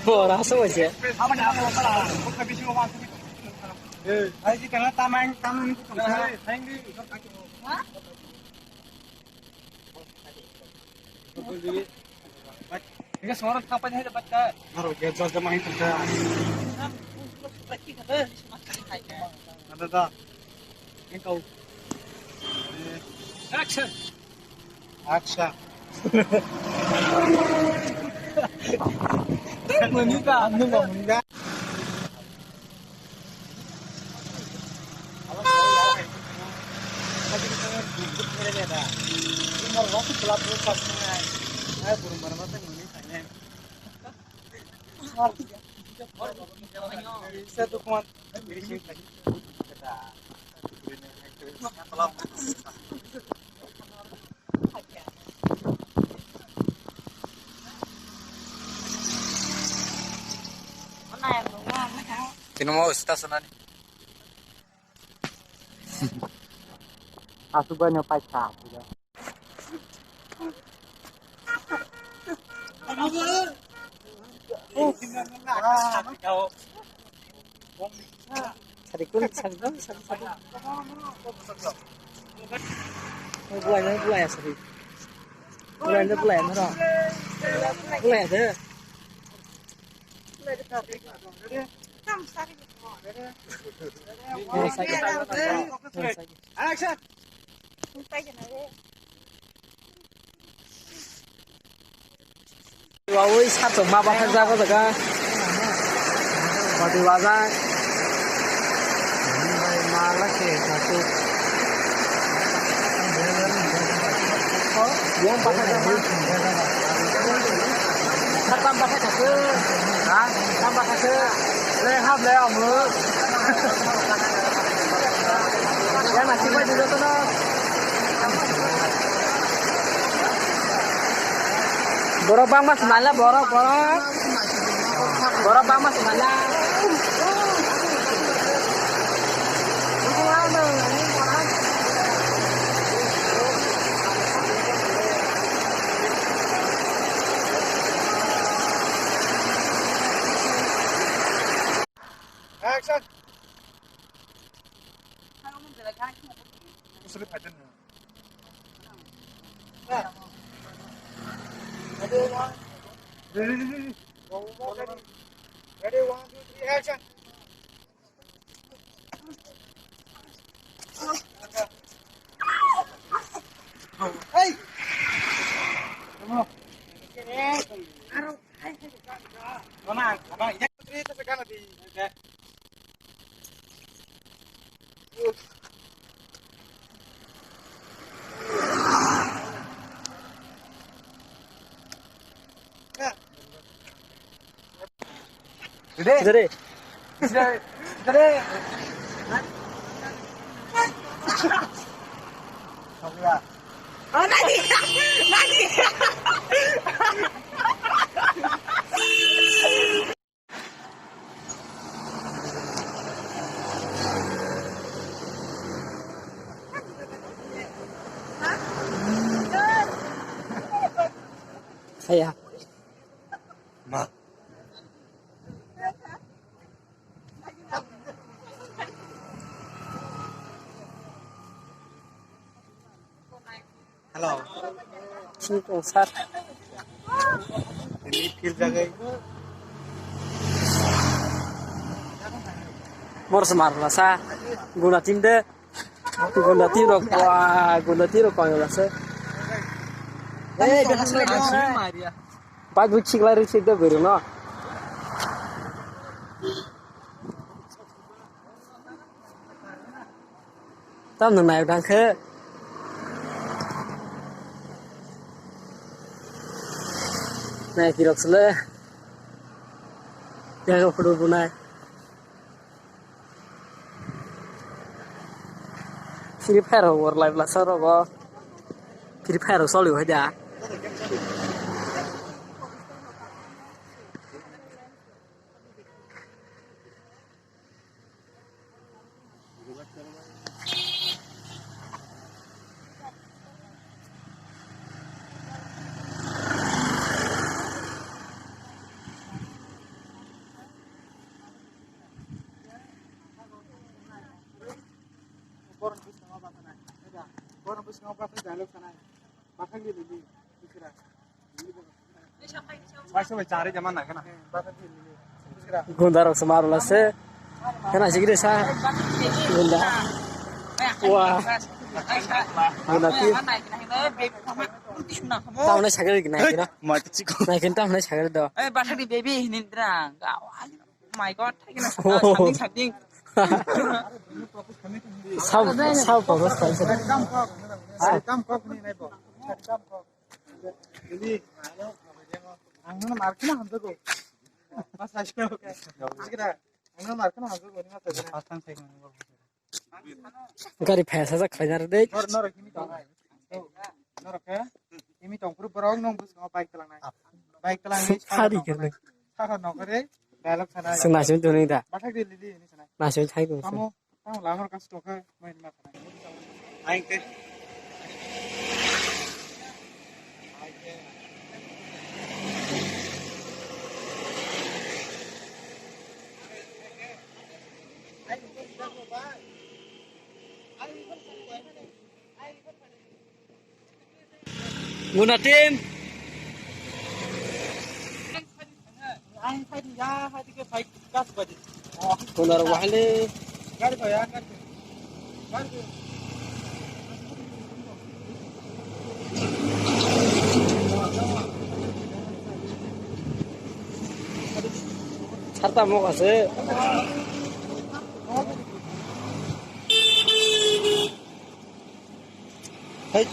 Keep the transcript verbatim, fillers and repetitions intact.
Bora so se. Ini semua orang kapan aja dapat kan? Baru dia jual jamaah itu dah. Ada dah. Ini kau. Action. Action. Meninggal, meninggal. Tini mau station ani. Aswk bai no paisa aswk. Sari kun, sari kun, sari, sari. Bulai na, bulai ya, sari. Bulai na, bulai na, ro. Bulai ya, de. Action. Wawi satok ma bathak jago jaga. Bati wajak. Yang bathak jago. Satam bathak jago. Ha? Tam bathak jago. Le hap le amu. Yang nasi pai dulu tu no. Borok bangma swnamla, borok, borok. Borok bangma swnamla. Action. Usuri phaidin. Ready, ready, ready. Ready, one, two, three, action. Hey! Come on. Come on, come on. Dede. Dede. Dede. Oh, nani? Nani? Saya. Ma. Hello. Sini tong sir. Ini feel jagai. Mor semar lasa. Guna tim de. Guna tim rok. Wah, guna tim rok kau lasa. Eh, dah selesai. Pai bu chik lai ri chik de beri no. Tam nang nai dang khe. Nai kirok sele. Jaga photo bunai. Free Fire rok war live lasa rogo. Free Fire rok soli hai da. Borok bwskango bakha nai. Eda, borok bwskango bakha dialogue sanai. Bakha lili li, bwsra. Bakha bai chari jama nai kana. Bakha lili li, bwsra. Gunda rok se maru la se. Kana sigri sa. Gunda. Wah. Gunda ti. Tamne sagri nai kina. Nai kina tamne sagri do. Eh, bakha di baby hinin drang. Oh my God, thank you, something, something. Sao, sao, sao, sao. Kam kok, kam kok ni nai bo. Kam kok. Ini, ang nang markna hamjago. Mas asko. Sikra, ang nang markna hamjago ni mas. First time sai. Gari phaisa jak khlaina rw dei. Nor-, norok himi tong nai. Norok khe himi tong phuru borok nong bwskango bike tlangnai. Bike tlangnai. Sari khe nai. Saka nokore dialogue sanai. Sung naising tuni da. Bathak di lidi ni sanai. Naising thai tong. Tamo, tamo lamar kas tokha mai ma sanai. Ai ke. Guna team. Guna rok bahai le. Sarta mok ase. Hai.